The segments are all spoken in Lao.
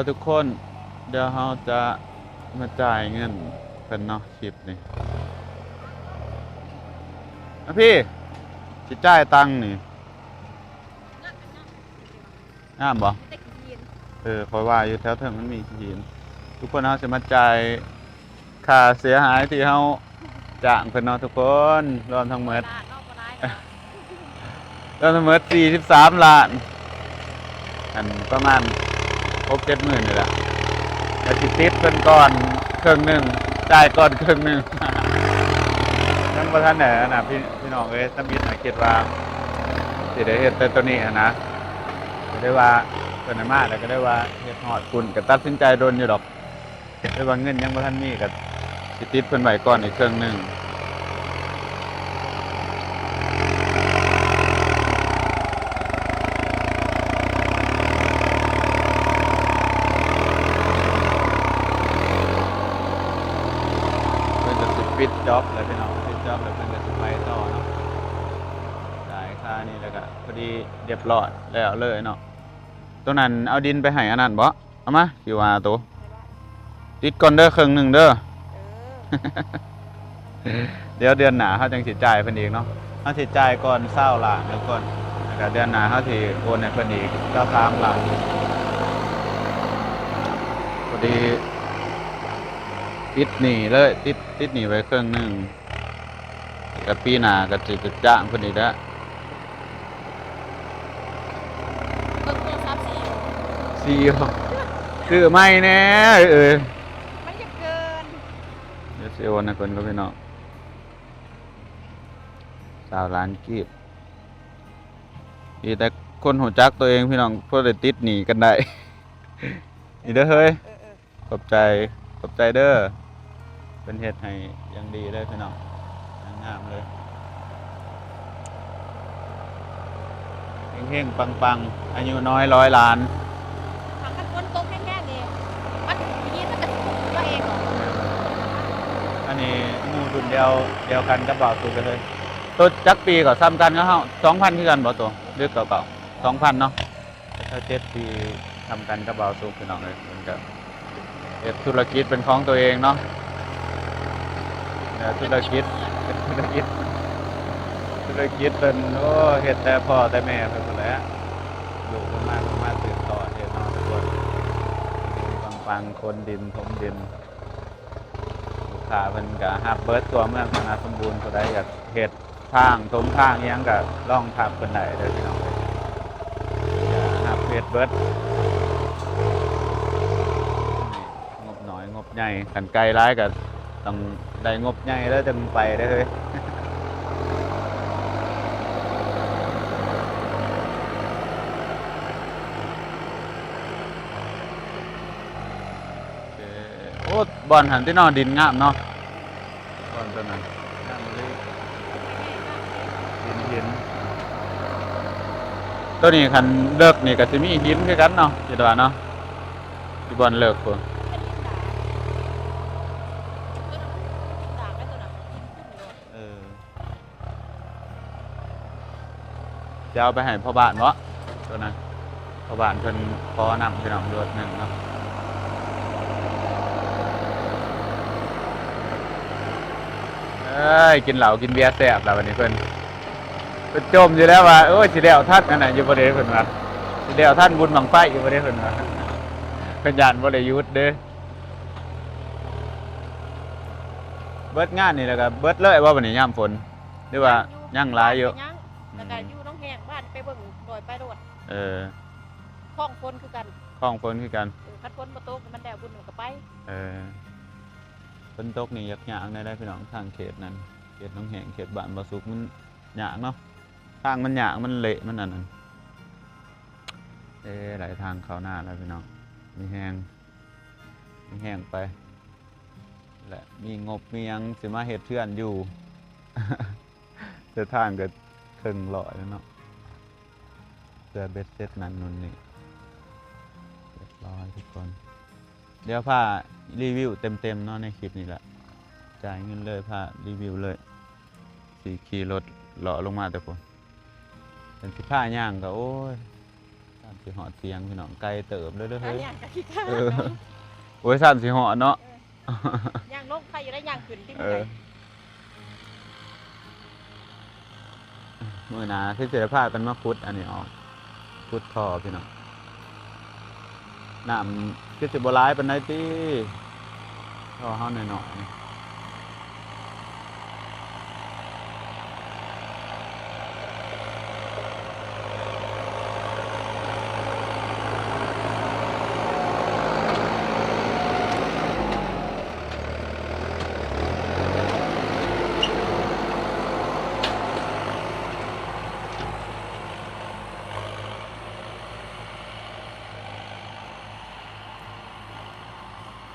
ທຸກຄົນ ດຽວເຮົາຈະມາຈ່າຍເງິນເພິ່ນເນາະ ຄລິບນີ້. ມາພີ້ ຊິຈ່າຍຕັງນີ້. ງາມບໍ່? ເອີ ຂ້ອຍວ່າຢູ່ແຖວເທິງມັນມີຂີ້ຫີນ. ທຸກຄົນ ເຮົາຊິມາຈ່າຍຄ່າເສຍຫາຍທີ່ເຮົາຈ້າງເພິ່ນເນາະທຸກຄົນ ລວມທັງໝົດ ລວມທັງໝົດສີ່ສິບສາມລ້ານ ອັນປະມານຫົກເຈັດໝື່ນນີ້ແຫຼະ. ແລ້ວຊິຕິດເພິ່ນກ່ອນເຄິ່ງໜຶ່ງ ຈ່າຍກ່ອນເຄິ່ງໜຶ່ງ ຍັງບໍ່ທັນໄດ້ອັນນະ ພີ່ ພີ່ນ້ອງເອີຍ. ທຳອິດນະຄິດວ່າຊິໄດ້ເຮັດແຕ່ໂຕນີ້ຫັ້ນນະ ກໍໄດ້ວ່າເພິ່ນໃຫ້ມາ ແລ້ວກໍໄດ້ວ່າເຮັດຮອດພຸ້ນ ກໍຕັດສິນໃຈດົນຢູ່ດອກ ແຕ່ວ່າເງິນຍັງບໍ່ທັນມີ ກໍຊິຕິດເພິ່ນໄວ້ກ່ອນອີກເຄິ່ງໜຶ່ງ. ເພິ່ນກໍຊິປິດຈັອບແລ້ວພີ່ນ້ອງ ປິດຈັອບແລ້ວເພິ່ນກໍຊິໄປຕໍ່ເນາະ. ຈ່າຍຄ່ານີ້ແລ້ວກໍພໍດີລຽບຮ້ອຍແລ້ວເລີຍເນາະ. ໂຕນັ້ນເອົາດິນໄປໃຫ້ອັນນັ້ນບໍ? ເອົາມາ ຊິວ່າໂຕ ຕິດກ່ອນເດີ ເຄິ່ງໜຶ່ງເດີ. ເອີ ດຽວເດືອນໜ້າເຮົາຈັ່ງຊິຈ່າຍເພິ່ນອີກເນາະ. ເຮົາຊິຈ່າຍກ່ອນຊາວລ້ານທຸກຄົນ ແລ້ວກໍເດືອນໜ້າເຮົາຊິໂອນໃຫ້ເພິ່ນອີກຊາວສາມລ້ານ ພໍດີປິດໜີ້ເລີຍ ຕິດ ຕິດໜີ້ໄວ້ເຄິ່ງໜຶ່ງ. ກໍປີໜ້າກໍຊິ ຈະຈ້າງເພິ່ນອີກແລ້ວ. ເບິ່ງໂທລະສັບຊີອີໂອ ຊີອີໂອ ຊື້ໃໝ່ແດ່ເອີຍ ມັນຢາກເກີນ. ດຽວຊິໂອນໃຫ້ເພິ່ນກ່ອນພີ່ນ້ອງ ຊາວລ້ານກີບ. ມີແຕ່ຄົນຮູ້ຈັກຕົວເອງພີ່ນ້ອງ ພໍໄດ້ຕິດໜີ້ກັນໄດ້. ນີ້ເດີເຮີຍ ເອີໆ ຂອບໃຈ ຂອບໃຈເດີ. ເພິ່ນເຮັດໃຫ້ຢ່າງດີເລີຍພີ່ນ້ອງ ງາມໆເລີຍ ເຮັງໆປັງໆ ອາຍຸນ້ອຍຮ້ອຍລ້ານ. ຫາກຄັນຝົນຕົກແຮງໆນີ້ ມັນ ຫີນມັນກໍຊິຕົວເອງ. ອັນນີ້ໝູ່ລຸ້ນດຽວ ດຽວກັນກັບບ່າວສຸກເລີຍ. ໂຕຈັກປີກໍສ່ຳກັນກັບເຮົາ ສອງພັນຄືກັນບໍ່ໂຕ ຫຼື ເກົ້າເກົ້າ ສອງພັນເນາະ. ຊາວເຈັດປີ ສ່ຳກັນກັບບ່າວສຸກພີ່ນ້ອງເອີຍ. ເພິ່ນກໍເຮັດທຸລະກິດເປັນຂອງຕົວເອງເນາະ ແລ້ວທຸລະກິດ ເປັນທຸລະກິດ ທຸລະກິດເພິ່ນ ໂອ້ ເຮັດແຕ່ພໍ່ແຕ່ແມ່ເພິ່ນພຸ້ນແຫຼະ. ລູກເພິ່ນມາ ເພິ່ນມາສືບທອດເຮັດເນາະທຸກຄົນ. ປັງໆ ຂົນດິນ ຖົມດິນ ລູກຄ້າເພິ່ນກໍຮັບເບິດ ທົ່ວເມືອງພະນາສົມບູນ. ຜູ້ໃດຢາກເຮັດ ທາງຖົມທາງອີ່ຫຍັງກໍລອງທັກເພິ່ນໄດ້ເດີພີ່ນ້ອງເອີຍ ຮັບເຮັດເບິດ. ງົບໜ້ອຍງົບໃຫຍ່ ຄັນໄກຫຼາຍກໍຕ້ອງໄດ້ງົບໃຫຍ່ແລ້ວຈຶ່ງໄປເດ້ເຮີຍ. ໂອ້ ບ່ອນຫັ້ນຕິເນາະ ດິນງາມເນາະ. ບ່ອນຕົວນັ້ນງາມອີ່ຫຼີ ຫີນ ຫີນ. ຕົວນີ້ຄັນເລິກນີ້ກໍຊິມີຫີນຄືກັນເນາະ ຄິດວ່າເນາະ ຢູ່ບ່ອນເລິກພຸ້ນ. ເອີ ຈະເອົາໄປໃຫ້ພໍ່ບ້ານເນາະ ຕົວນັ້ນ ພໍ່ບ້ານເພິ່ນຂໍນຳພີ່ນ້ອງ ລົດໜຶ່ງເນາະ. ເອີຍ ກິນເຫຼົ້າກິນເບຍແຊບລະບັດນີ້ ເພິ່ນ ເພິ່ນຈົ່ມຢູ່ແລ້ວວ່າ ໂອ້ຍ ຊິແລ້ວທັນອັນນັ້ນຢູ່ບໍ່ເດ ເພິ່ນວ່າ ຊິແລ້ວທັນບຸນບັ້ງໄຟຢູ່ບໍ່ເດ ເພິ່ນວ່າ. ເພິ່ນຢ້ານບໍ່ໄດ້ຢຸດເດ້. ເບິດງານນີ້ແລ້ວກໍເບິດເລີຍບໍ່ບັດນີ້ ຍາມຝົນ ຫຼືວ່າຍັງຫຼາຍຢູ່? ຍັງ ແລ້ວກໍ ອືມ ຢູ່ໜອງແຮງ ບ້ານໄປເບິ່ງ ດອຍໄປໂລດ. ເອີ ຄອງຝົນຄືກັນ ຄອງຝົນຄືກັນ. ເອີ ຄັນຝົນບໍ່ຕົກ ມັນແລ້ວບຸນມັນກໍໄປ. ເອີ ຝົນຕົກນີ້ຍາກໆແດ່ເດ້ພີ່ນ້ອງ ທາງເຂດນັ້ນ ເຂດໜອງແຮງ ເຂດບ້ານບໍ່ສຸກ ມັນຍາກເນາະ ທາງມັນຍາກ ມັນເລະ ມັນອັນນັ້ນ. ເອີ ໄຫຼທາງເຂົ້ານາແລ້ວພີ່ນ້ອງ ມີແຮງ ມີແຮງໄປ ແລະ ມີງົບມີຫຍັງຊິມາເຮັດເຮືອນຢູ່ ແຕ່ທາງກໍເຄິ່ງຮ້ອຍແລ້ວເນາະ ເພື່ອເບັດເສັດນັ້ນໂນ່ນນີ້ ຮຽບຮ້ອຍທຸກຄົນ. ດຽວພາຣີວິວເຕັມໆເນາະ ໃນຄລິບນີ້ແຫຼະ ຈ່າຍເງິນເລີຍ ພາຣີວິວເລີຍ. ຊິຂີ່ລົດເລາະລົງມາແຕ່ພຸ້ນ ເປັນຊິພາຍ່າງກໍ ໂອ້ຍ ສ ຊິຮອດສຽງພີ່ນ້ອງ ໄກເຕີບເດີ້ ເຮີ້ຍ ຍ່າງກະຂີ້ຄ້ານເນາະ ເອີ ໂອ້ຍ ຊັ້ນຊິຮອດເນາະ ເອີ ຍ່າງລົງໄປຢູ່ໄດ້ ຍ່າງຂຶ້ນຕິ ເອີ ມື້ໜ້າຄືຊິໄດ້ພາກັນມາຂຸດອັນນີ້ອອກ ຂຸດທໍ່ພີ່ນ້ອງ ນ້ຳຄືຊິບໍ່ຫຼາຍປານໃດຕິ ທໍ່ເຮົານ້ອຍໆ.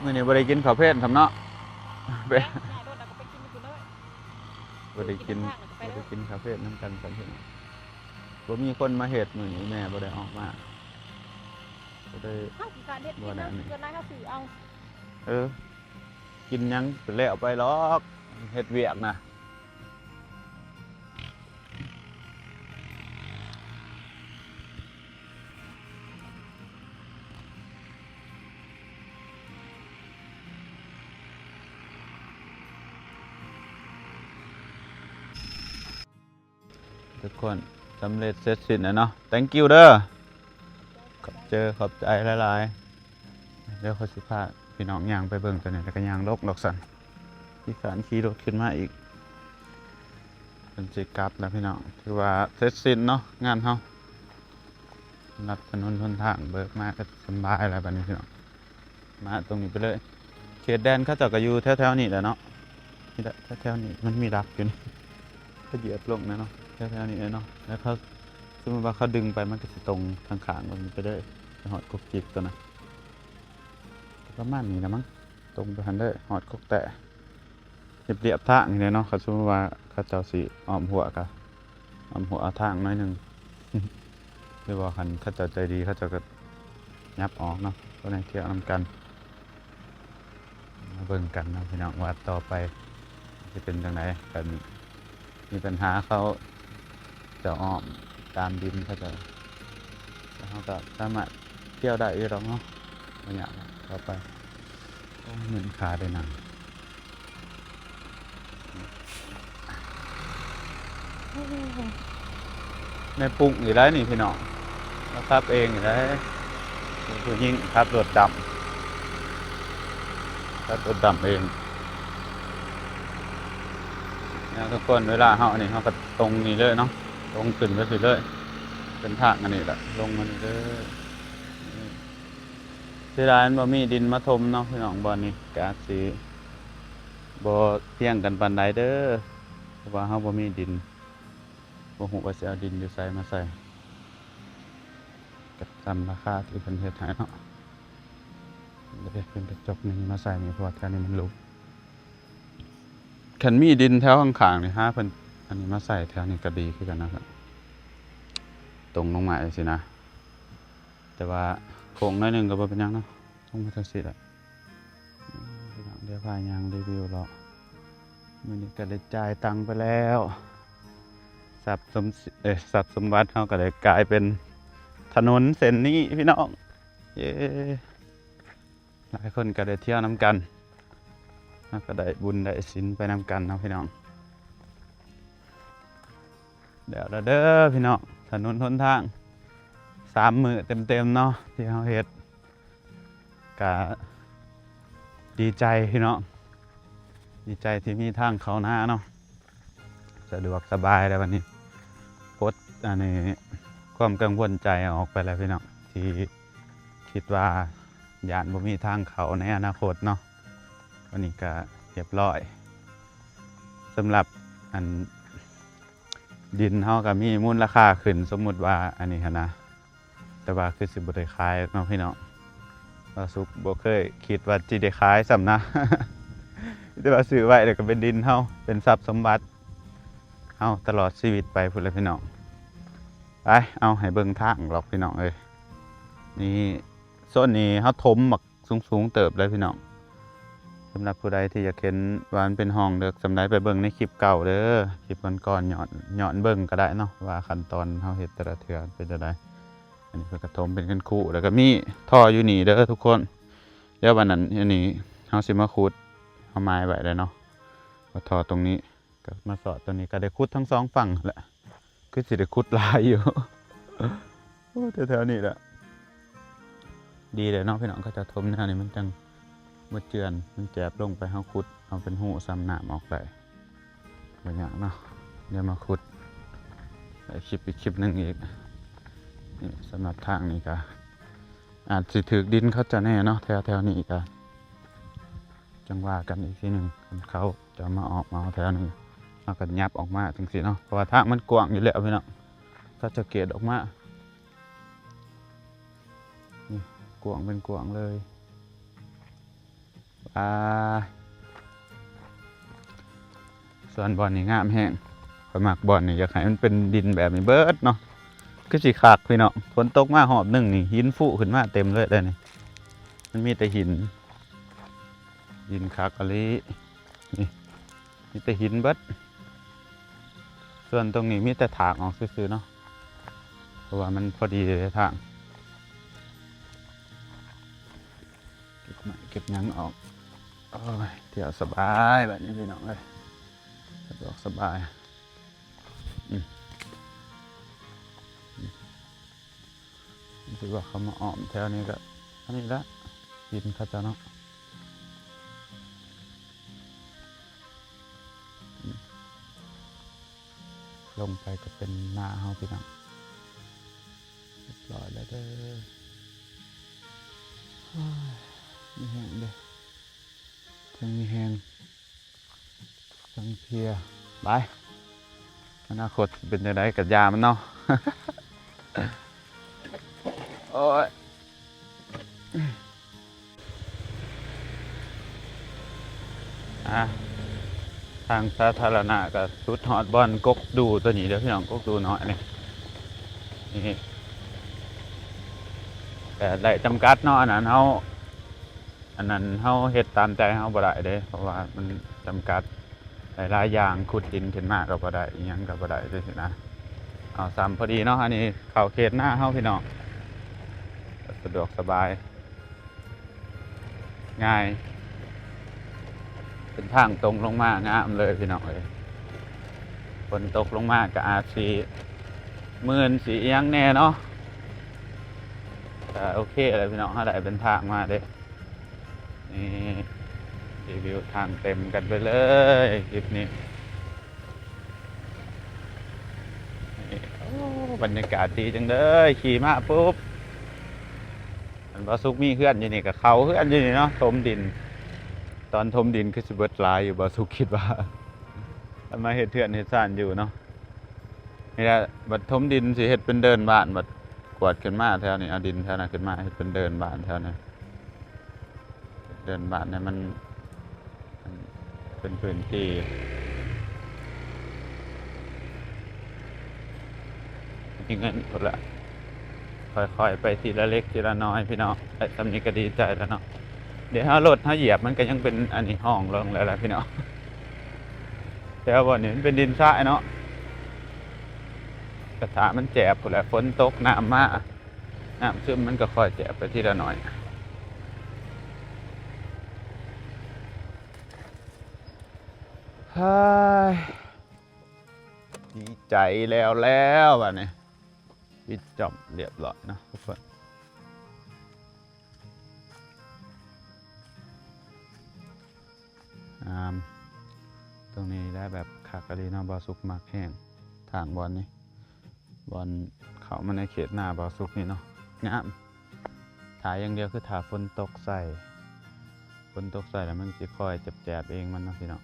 ມື້ນີ້ບໍ່ໄດ້ກິນເຂົ້າເພນຊ້ຳເນາະ ແມ່ ແມ່ໂດດແລ້ວກໍໄປກິນຢູ່ພຸ້ນເລີຍ ບໍ່ໄດ້ກິນ ໄປກິນຢູ່ທາງແລ້ວກໍໄປເລີຍ ບໍ່ໄດ້ກິນເຂົ້າເພນນຳກັນຊ້ຳພີ່ນ້ອງ ບໍ່ມີຄົນມາເຮັດ ມື້ນີ້ແມ່ບໍ່ໄດ້ອອກມາ ກໍໄດ້ ເຮົາຂີ້ຄ້ານເຮັດກິນນະ ສ່ວນຫຼາຍເຮົາຊື້ເອົາ ເອີ ກິນຫຍັງກໍແລ້ວໄປດອກ ເຮັດວຽກນະ. ທຸກຄົນ ສຳເລັດເສັດສິ້ນແລ້ວເນາະ thank you ເດີ້ ຂອບເຈີ ຂອບໃຈຫຼາຍໆ. ດຽວຂ້ອຍຊິພາພີ່ນ້ອງຍ່າງໄປເບິ່ງຕົວນີ້ ແລ້ວກໍຍ່າງຫຼົກດອກຊັ້ນ ຂີ້ຄ້ານຂີ່ລົດຂຶ້ນມາອີກ ເພິ່ນຊິກັບແລ້ວພີ່ນ້ອງ ຖືວ່າເສັດສິ້ນເນາະ ງານເຮົາ ສຳລັບຖະໜົນຫົນທາງເບີກມາກໍສຳບາຍແລ້ວບັດນີ້ພີ່ນ້ອງ ມາຕົງນີ້ໄປເລີຍ ເຂດແດນເຂົາເຈົ້າກໍຢູ່ແຖວໆນີ້ແຫຼະເນາະ ນີ້ແຫຼະ ແຖວໆນີ້ ມັນມີດັກຢູ່ນີ້ ຂະຫຍຽບລົງແນ່ເນາະ ແຖວໆນີ້ແຫຼະເນາະ ແລ້ວເຂົາ ສົມມຸດວ່າເຂົາດຶງໄປ ມັນກໍຊິຕົງຂ້າງໆ ແບບນີ້ໄປເລີຍ ໄປຮອດກົກຈິກຕົວນັ້ນ ປະມານນີ້ລະມັງ ຕົງໄປຫັ້ນເລີຍ ຮອດກົກແຕ ລຽບໆທາງນີ້ແຫຼະເນາະ ຄັນສົມມຸດວ່າເຂົາເຈົ້າຊິອ້ອມຮົ້ວກໍອ້ອມຮົ້ວທາງໜ້ອຍໜຶ່ງ ຫຼືວ່າຄັນເຂົາເຈົ້າໃຈດີ ເຂົາເຈົ້າກໍຫຍັບອອກເນາະ ບໍ່ໄດ້ທ່ຽວນຳກັນ. ມາເບິ່ງກັນເນາະພີ່ນ້ອງ ວ່າຕໍ່ໄປຊິເປັນຈັ່ງໃດ ຄັນມີບັນຫາເຂົາເຈົ້າອ້ອມຕາມດິນເຂົາເຈົ້າ ແຕ່ເຮົາກໍສາມາດທ່ຽວໄດ້ຢູ່ດອກເນາະ ບໍ່ຍາກດອກ ຕໍ່ໄປ. ໂອ້ຍ ມຶນຂາໄດ້ນາງ ແມ່ປຸກນີ້ໄດ໋ນີ້ພີ່ນ້ອງ ລາວຂັບເອງນີ້ໄດ໋ ເປັນຜູ້ຍິງຂັບລົດດຳ ຂັບລົດດຳເອງນະທຸກຄົນ. ເວລາເຮົາອັນນີ້ ເຮົາກໍຕົງນີ້ເລີຍເນາະ ຕົງຂຶ້ນໄປພີ້ເລີຍ ເປັນທາງອັນນີ້ແຫຼະ ລົງມານີ້ເລີຍ. ເສຍດາຍມັນບໍ່ມີດິນມາຖົມເນາະພີ່ນ້ອງ ບ່ອນນີ້ກະຊິບໍ່ພຽງກັນປານໃດເດີ້ ເພາະວ່າເຮົາບໍ່ມີດິນ ບໍ່ຮູ້ວ່າຊິເອົາດິນຢູ່ໃສມາໃສ່ ກະຕາມລາຄາທີ່ເພິ່ນເຮັດໃຫ້ເນາະ ເຮັດເປັນກະຈົກນີ້ມາໃສ່ນີ້ ເພາະວ່າແຖວນີ້ມັນຫຼຸບ. ຄັນມີດິນແຖວຂ້າງໆນີ້ ຫາເພິ່ນອັນນີ້ມາໃສ່ແຖວນີ້ກໍດີຄືກັນນະ ຕົງລົງມາຈັ່ງຊີ້ນະ ແຕ່ວ່າໂຄ້ງໜ້ອຍໜຶ່ງກໍບໍ່ເປັນຫຍັງເນາະ ລົງມາຈັ່ງຊີ້ແຫຼະ. ພີ່ນ້ອງ ດຽວພາຍ່າງຣີວິວເລາະ ມື້ນີ້ກໍໄດ້ຈ່າຍຕັງໄປແລ້ວ ຊັບສົມ ເອີ ຊັບສົມບັດເຮົາກໍໄດ້ກາຍເປັນຖະໜົນເສັ້ນນີ້ພີ່ນ້ອງ ເຢ້. ຫຼາຍຄົນກໍໄດ້ທ່ຽວນຳກັນ ເຮົາກໍໄດ້ບຸນໄດ້ສິນໄປນຳກັນເນາະພີ່ນ້ອງ. ແລ້ວລະເດີ້ພີ່ນ້ອງ ຖະໜົນຫົນທາງ ສາມມື້ເຕັມໆເນາະ ທີ່ເຮົາເຮັດ ກະດີໃຈພີ່ນ້ອງ ດີໃຈທີ່ມີທາງເຂົ້ານາເນາະ. ສະດວກສະບາຍແລ້ວບັດນີ້ ປົດອັນນີ້ ຄວາມກັງວົນໃຈອອກໄປແລ້ວພີ່ນ້ອງ ທີ່ຄິດວ່າຢ້ານບໍ່ມີທາງເຂົ້າໃນອະນາຄົດເນາະ. ວັນນີ້ກະຮຽບຮ້ອຍ ສຳລັບອັນ ດິນເຮົາກະມີມູນລະຄ່າຂຶ້ນ ສົມມຸດວ່າອັນນີ້ຫັ້ນນະ ແຕ່ວ່າຄືຊິບໍ່ໄດ້ຂາຍເນາະພີ່ນ້ອງ. ບ່າວສຸກບໍ່ເຄີຍຄິດວ່າຊິໄດ້ຂາຍຊ້ຳນະ ມີແຕ່ວ່າຊື້ໄວ້ແລ້ວກໍເປັນດິນເຮົາ ເປັນຊັບສົມບັດເຮົາຕະຫຼອດຊີວິດໄປພຸ້ນແຫຼະພີ່ນ້ອງ. ໄປ ເອົາໃຫ້ເບິ່ງທາງລອກພີ່ນ້ອງເອີຍ. ນີ້ ໂຊນນີ້ເຮົາຖົມບັກສູງໆເຕີບເລີຍພີ່ນ້ອງ. ສຳລັບຜູ້ໃດທີ່ຢາກເຫັນວ່າມັນເປັນຮ່ອງເລິກສ່ຳໃດ ໄປເບິ່ງໃນຄລິບເກົ່າເດີ້ ຄລິບກ່ອນໆ ຍ້ອນ ຍ້ອນເບິ່ງກໍໄດ້ເນາະ ວ່າຂັ້ນຕອນເຮົາເຮັດແຕ່ລະເທື່ອເປັນຈັ່ງໃດ. ອັນນີ້ເພິ່ນກະຖົມເປັນຄັນຄູ ແລ້ວກະມີທໍ່ຢູ່ນີ້ເດີທຸກຄົນ. ດຽວບາດນັ້ນ ອັນນີ້ເຮົາຊິມາຂຸດ ເຮົາໝາຍໄວ້ແລ້ວເນາະ ວ່າທໍ່ຕົງນີ້ ກະມາສອດຕົງນີ້ ກະໄດ້ຂຸດທັງສອງຝັ່ງແຫຼະ ຄືຊິໄດ້ຂຸດຫຼາຍຢູ່. ໂອ້ ແຖວໆນີ້ແຫຼະ ດີແຫຼະເນາະພີ່ນ້ອງ ເຂົາເຈົ້າຖົມແນວນີ້ ມັນຈັ່ງບໍ່ເຈື່ອນ ມັນແຈບລົງໄປ ເຮົາຂຸດເອົາເປັນຮູ ຊ້ຳນ້ຳອອກໄດ້ ບໍ່ຍາກເນາະ. ດຽວມາຂຸດໄດ້ຄລິບອີກຄລິບໜຶ່ງອີກ. ນີ້ ສຳລັບທາງນີ້ກະອາດຊິຖືກດິນເຂົາເຈົ້າແດ່ເນາະ ແຖວໆນີ້ກະ ຈັ່ງວ່າກັນອີກທີໜຶ່ງ ຄັນເຂົາຈະມາອອກມາເອົາແຖວນີ້ ເຮົາກະຫຍັບອອກມາຈັ່ງຊີ້ເນາະ ເພາະວ່າທາງມັນກວ້າງຢູ່ແລ້ວພີ່ນ້ອງ. ເຂົາຈະເກດອອກມາ ນີ້ ກວ້າງເປັນກວ້າງເລີຍ. ປາ ສ່ວນບ່ອນນີ້ງາມແຮງ ຂ້ອຍມັກບ່ອນນີ້ ຢາກໃຫ້ມັນເປັນດິນແບບນີ້ເບິດເນາະ ຄືຊິຄັກພີ່ນ້ອງ. ຝົນຕົກມາຮອບໜຶ່ງນີ້ ຫີນຟູຂຶ້ນມາເຕັມເລີຍເດ້ນີ້ ມັນມີແຕ່ຫີນ ດິນຄັກອີ່ຫຼີ ນີ້ມີແຕ່ຫີນເບິດ. ສ່ວນຕົງນີ້ມີແຕ່ຖາກອອກຊື່ໆເນາະ ເພາະວ່າມັນພໍດີເລີຍທາງ ເກັບໄມ້ເກັບຫຍັງອອກ. ໂອ້ຍ ທ່ຽວສະບາຍບາດນີ້ພີ່ນ້ອງເອີຍ ສະດວກສະບາຍ. ອືມ ຖືວ່າເຂົາມາອ້ອມແຖວນີ້ກະ ອັນນີ້ລະ ດິນເຂົາເຈົ້າເນາະ. ລົງໄປກະເປັນນາເຮົາພີ່ນ້ອງ ຮຽບຮ້ອຍແລ້ວເດີ. ໂອ້ຍ ມີແຮງເດ້ ທັງມີແຮງ ທັງເພຍ. ໄປ ອະນາຄົດຊິເປັນຈັ່ງໃດກະຢ່າມັນເນາະ. ໂອ້ຍ ອ່າ ທາງສາທາລະນະກະສຸດຮອດບ່ອນກົກດູໂຕນີ້ເດີພີ່ນ້ອງ ກົກດູນ້ອຍນີ້ ນີ້ ແຕ່ໄດ້ຈຳກັດເນາະ ອັນນັ້ນເຮົາ ອັນນັ້ນເຮົາເຮັດຕາມໃຈເຮົາບໍ່ໄດ້ເດ້ ເພາະວ່າມັນຈຳກັດ ຫຼາຍໆຢ່າງ ຂຸດດິນຂຶ້ນມາກະບໍ່ໄດ້ ອີ່ຫຍັງກະບໍ່ໄດ້ຈັ່ງຊີ້ນະ. ເອົາສ່ຳພໍດີເນາະ ອັນນີ້ເຂົ້າເຂດນາເຮົາພີ່ນ້ອງ ສະດວກສະບາຍ ງ່າຍ ເປັນທາງຕົງລົງມາ ງາມເລີຍພີ່ນ້ອງເອີຍ. ຝົນຕົກລົງມາກະອາດຊິມື່ນຊິອີ່ຫຍັງແດ່ເນາະ ກະໂອເຄແຫຼະພີ່ນ້ອງ ເຮົາໄດ້ເປັນທາງມາເດ້. ນີ້ ຣີວິວທາງເຕັມກັນໄປເລີຍຄລິບນີ້. ນີ້ ໂອ້ ບັນຍາກາດດີຈັ່ງເລີຍ ຂີ່ມາປຸບ ອັນບ່າວສຸກມີເຮືອນຢູ່ນີ້ກະເຂົ້າເຮືອນຢູ່ນີ້ເນາະ ຖົມດິນ. ຕອນຖົມດິນຄືຊິເບິດຫຼາຍຢູ່ ບ່າວສຸກຄິດວ່າ ເອົາມາເຮັດເຮືອນເຮັດຊານຢູ່ເນາະ. ນີ້ແຫຼະ ບັດຖົມດິນຊິເຮັດເປັນເດີ່ນບ້ານ ບັດກວາດຂຶ້ນມາແຖວນີ້ ເອົາດິນແຖວນັ້ນຂຶ້ນມາເຮັດເປັນເດີ່ນບ້ານແຖວນີ້ ເດີ່ນບ້ານໃຫ້ມັນ ມັນເປັນພື້ນທີ່ ມີເງິນພຸ້ນລະ ຄ່ອຍໆໄປທີລະເລັກທີລະນ້ອຍພີ່ນ້ອງ ໄດ້ສ່ຳນີ້ກະດີໃຈແລ້ວເນາະ. ດຽວເຮົາລົດເຮົາຢຽບມັນກະຍັງເປັນອັນນີ້ຮ່ອງລົງແລ້ວລະພີ່ນ້ອງ. ແຕ່ວ່າບ່ອນນີ້ມັນເປັນດິນຊາຍເນາະ ກະຖ້າມັນແຈບພຸ້ນແຫຼະ ຝົນຕົກນ້ຳມາ ນ້ຳຊຶມມັນກະຄ່ອຍແຈບໄປທີລະໜ້ອຍ. ເຮີ້ຍ ດີໃຈແລ້ວແລ້ວບາດນີ້ ປິດຈອມລຽບຮ້ອຍເນາະທຸກຄົນ. ງາມ ຕົງນີ້ໄດ້ແບບຄັກອີ່ຫຼີເນາະ ບ່າວສຸກມັກແຮງ ທາງບ່ອນນີ້ ບ່ອນເຂົ້າມາໃນເຂດນາບ່າວສຸກນີ້ເນາະ ງາມ. ຖ້າຢ່າງດຽວຄືຖ້າຝົນຕົກໃສ່ ຝົນຕົກໃສ່ແລ້ວມັນຊິຄ່ອຍແຈບໆເອງມັນເນາະພີ່ນ້ອງ.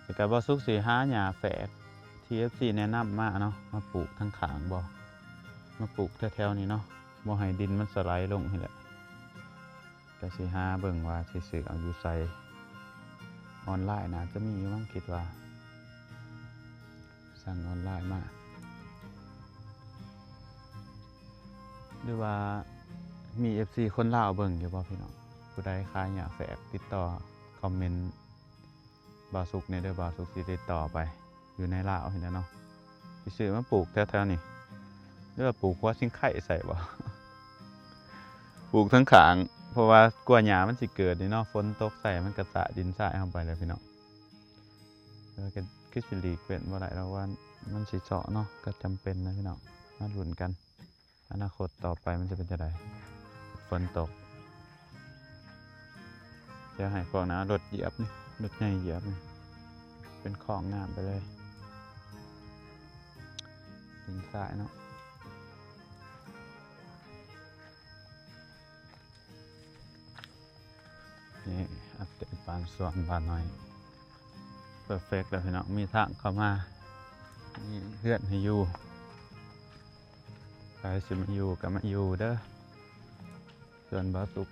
ແຕ່ກະບ່າວສຸກຊິຫາຫຍ້າແຝກທີ່ເອັຟຊີແນະນຳມາເນາະ ມາປູກທາງຂ້າງບໍ່ ມາປູກແຖວໆນີ້ເນາະ ບໍ່ໃຫ້ດິນມັນສະໄຫຼລົງຫັ້ນແຫຼະ. ກະຊິຫາເບິ່ງວ່າຊິຊື້ເອົາຢູ່ໃສ ອອນລາຍໜ້າຈະມີຢູ່ມັ້ງ ຄິດວ່າ ສັ່ງອອນລາຍມາ. ຫຼືວ່າມີເອັຟຊີຄົນລາວເບິ່ງຢູ່ບໍ່ພີ່ນ້ອງ? ຜູ້ໃດຂາຍຫຍ້າແຝກ ຕິດຕໍ່ຄອມເມັນບ່າວສຸກແດ່ເດີ ບ່າວສຸກຊິຕິດຕໍ່ໄປ. ຢູ່ໃນລາວຫັ້ນແຫຼະເນາະ ຊິຊື້ມາປູກແຖວໆນີ້ ຫຼືວ່າປູກຫົວຊິງໄຄໃສ່ບໍ່? ປູກເທິງຂ້າງ ເພາະວ່າກວ່າຫຍ້າມັນຊິເກີດນີ້ເນາະ, ຝົນຕົກໃສ່ມັນກະສະດິນຊາຍເຮົາໄປແລ້ວພີ່ນ້ອງ. ແຕ່ວ່າກໍຄືຊິຫຼີກເວັ້ນບໍ່ໄດ້ດອກວ່າມັນຊິເຊາະເນາະ, ກໍຈຳເປັນນະພີ່ນ້ອງ. ມາລຸ້ນກັນ ອະນາຄົດຕໍ່ໄປມັນຈະເປັນຈັ່ງໃດ. ຝົນຕົກ ຈະໃຫ້ພວກນັ້ນເອົາລົດຢຽບນີ້, ລົດໃຫຍ່ຢຽບນີ້ ເປັນຂອງງາມໄປເລີຍ. ດິນຊາຍເນາະ. ນີ້ອັບເດດບ້ານສວນບ້ານນ້ອຍ ເພີເຟັກແລ້ວພີ່ນ້ອງ. ມີທາງເຂົ້າມາ, ມີເຮືອນໃຫ້ຢູ່. ໃຜຊິມາຢູ່ກໍມາຢູ່ເດີ. ສ່ວນບ່າວສຸກ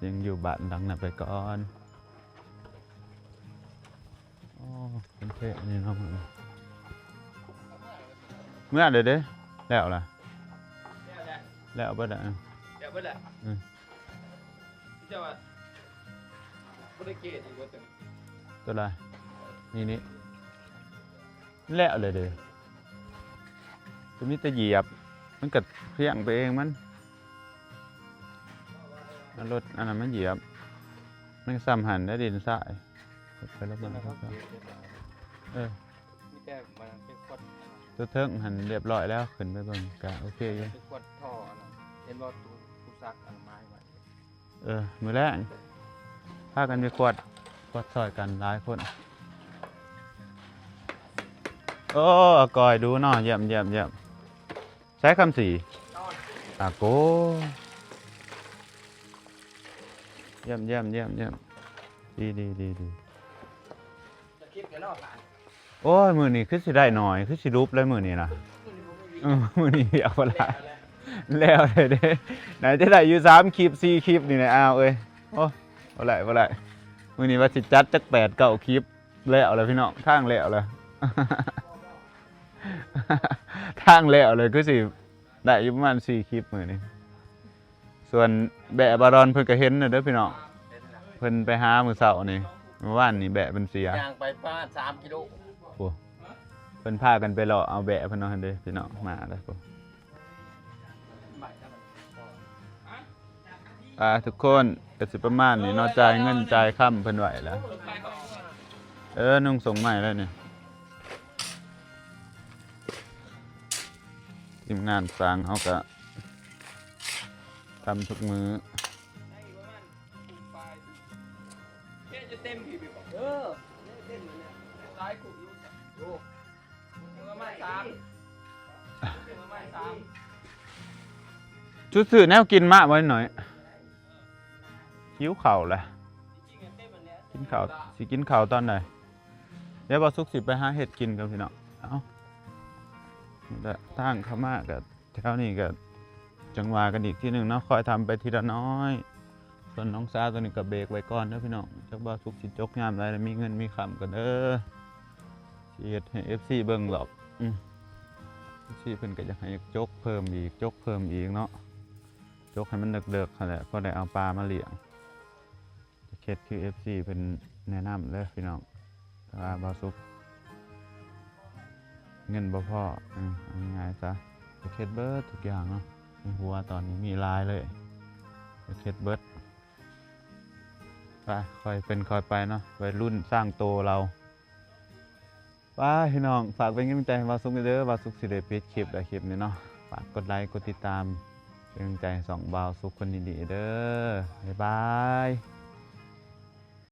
ຍັງຢູ່ບ້ານຫຼັງນັ້ນໄປກ່ອນ. ໂອ້ ເປັນເພະນີ້ເນາະ. ເມື່ອເດ້ ເດ້ແລ້ວລະ. ແລ້ວແຫຼະ ແລ້ວເບິດລະ. ແລ້ວເບິດລະ. ອືມ ເຈົ້າວ່າບໍ່ໄດ້ເກດອີກບໍ່? ຕົວໃດ? ນີ້ ນີ້ ແລ້ວເລີຍເດ້. ກໍມີແຕ່ຢຽບ ມັນກໍພຽງໄປເອງມັນ. ເອົາລົດອັນນັ້ນມາຢຽບ ມັນກໍຊ່ຳຫັ້ນແຫຼະ ດິນຊາຍ. ໄປລະເບິ່ງ. ເອີ ມີແຕ່ມັນເປັນຂວດ. ຕົວເທິງຫັ້ນລຽບຮ້ອຍແລ້ວ ຂຶ້ນໄປເບິ່ງກໍໂອເຄຢູ່. ເປັນຂວດທໍ່ອັນນັ້ນ ເຫັນບໍ່? ຕູ້ ຕູ້ຊັກອະນາໄມໄວ້. ເອີ ມື້ແລງພາກັນໄປຂວດ ຂວດຊ່ອຍກັນຫຼາຍຄົນ. ໂອ້ ອາກອຍດູເນາະ. ຢ້ຽມ ຢ້ຽມ ຢ້ຽມ. ໃສຄຳສີ? ອາໂກ ຢ້ຽມ ຢ້ຽມ ຢ້ຽມ ຢ້ຽມ. ດີ ດີ ດີ ດີ. ໂອ້ຍ ມື້ນີ້ຄືຊິໄດ້ໜ້ອຍ ຄືຊິຫຼຸບເລີຍມື້ນີ້ນະ. ເອີ ມື້ນີ້ວຽກບໍ່ຫຼາຍ ແລ້ວເລີຍເດ້. ໜ້າຈະໄດ້ຢູ່ສາມຄລິບ ສີ່ຄລິບນີ້ແຫຼະ. ອ້າວເອີຍ ໂອ້ ບໍ່ໄດ້ ບໍ່ໄດ້. ມື້ນີ້ວ່າຊິຈັດຈັກແປດເກົ້າຄລິບ ແລ້ວແຫຼະພີ່ນ້ອງ ທາງແລ້ວແຫຼະ. ທາງແລ້ວເລີຍ ຄືຊິໄດ້ຢູ່ປະມານສີ່ຄລິບມື້ນີ້. ສ່ວນແບ້ບາດອນເພິ່ນກໍເຫັນແລ້ວເດີພີ່ນ້ອງ ເພິ່ນໄປຫາມື້ເຊົ້ານີ້. ມື້ວານນີ້ແບ້ເພິ່ນເສຍ ຍ່າງໄປປະມານສາມກິໂລ. ໂອ້ ເພິ່ນພາກັນໄປເລາະເອົາແບ້ເພິ່ນເນາະ. ຫັ້ນເດ້ພີ່ນ້ອງ ມາແລ້ວ. ອ່າ ທຸກຄົນ ກໍຊິປະມານນີ້ເນາະ ຈ່າຍເງິນຈ່າຍຄຳເພິ່ນໄວ້ແລ້ວ. ເອີ ນຸ່ງສົ່ງໃໝ່ແລ້ວນີ້. ທີມງານຊ່າງເຮົາກໍທຳທຸກມື້. ເອີ ເຕັມຢູ່ ຫຼາຍຄຸກຢູ່. ໂອ້ ເອົາມາສາມ ເອົາມາສາມ. ຊຸດຊື້ແນວກິນມາບໍ່ໜ້ອຍ? ຫິວເຂົ້າແຫຼະ. ກິນເຂົ້າ ຊິກິນເຂົ້າຕອນໃດ? ດຽວບ່າວສຸກຊິໄປຫາເຮັດກິນກ່ອນພີ່ນ້ອງ. ເອົ້າ ນີ້ແຫຼະ ທາງເຂົ້າມາກໍ ແຖວນີ້ກໍຈັ່ງວ່າກັນອີກທີໜຶ່ງເນາະ ຄ່ອຍທຳໄປທີລະໜ້ອຍ. ສ່ວນນ້ອງສາວຕົວນີ້ກໍເບກໄວ້ກ່ອນເດີພີ່ນ້ອງ. ຈັກບ່າວສຸກຊິຈົກຍາມໃດ ແລ້ວມີເງິນມີຄຳກັນເດີ ຊິເຮັດໃຫ້ເອັຟຊີເບິ່ງດອກ. ອືມ ເອັຟຊີເພິ່ນກໍຢາກໃຫ້ຈົກເພີ່ມອີກ ຈົກເພີ່ມອີກເນາະ ຈົກໃຫ້ມັນເລິກໆຫັ້ນແຫຼະ ພໍໄດ້ເອົາປາມາລ້ຽງ. ຈະເຮັດຄືເອັຟຊີເພິ່ນແນະນຳເດີພີ່ນ້ອງ. ແຕ່ວ່າບ່າວສຸກເງິນບໍ່ພໍ ເອີ ເອົາງ່າຍໆຊະ ຈະເຮັດເບິດທຸກຢ່າງເນາະ. ໃນຫົວຕອນນີ້ມີຫຼາຍເລີຍ ຈະເຮັດເບິດ. ໄປ ຄ່ອຍເປັນຄ່ອຍໄປເນາະ ໄວລຸ້ນສ້າງໂຕລາວ. ໄປພີ່ນ້ອງ ຝາກເປັນກຳລັງໃຈໃຫ້ບ່າວສຸກແດ່ເດີ. ບ່າວສຸກຊິໄດ້ປິດຄລິບແລ້ວ ຄລິບນີ້ເນາະ. ຝາກກົດໄລ ກົດຕິດຕາມ ເປັນກຳລັງໃຈໃຫ້ຊ່ອງບ່າວສຸກຄົນດີໆເດີ. ບາຍບາຍ.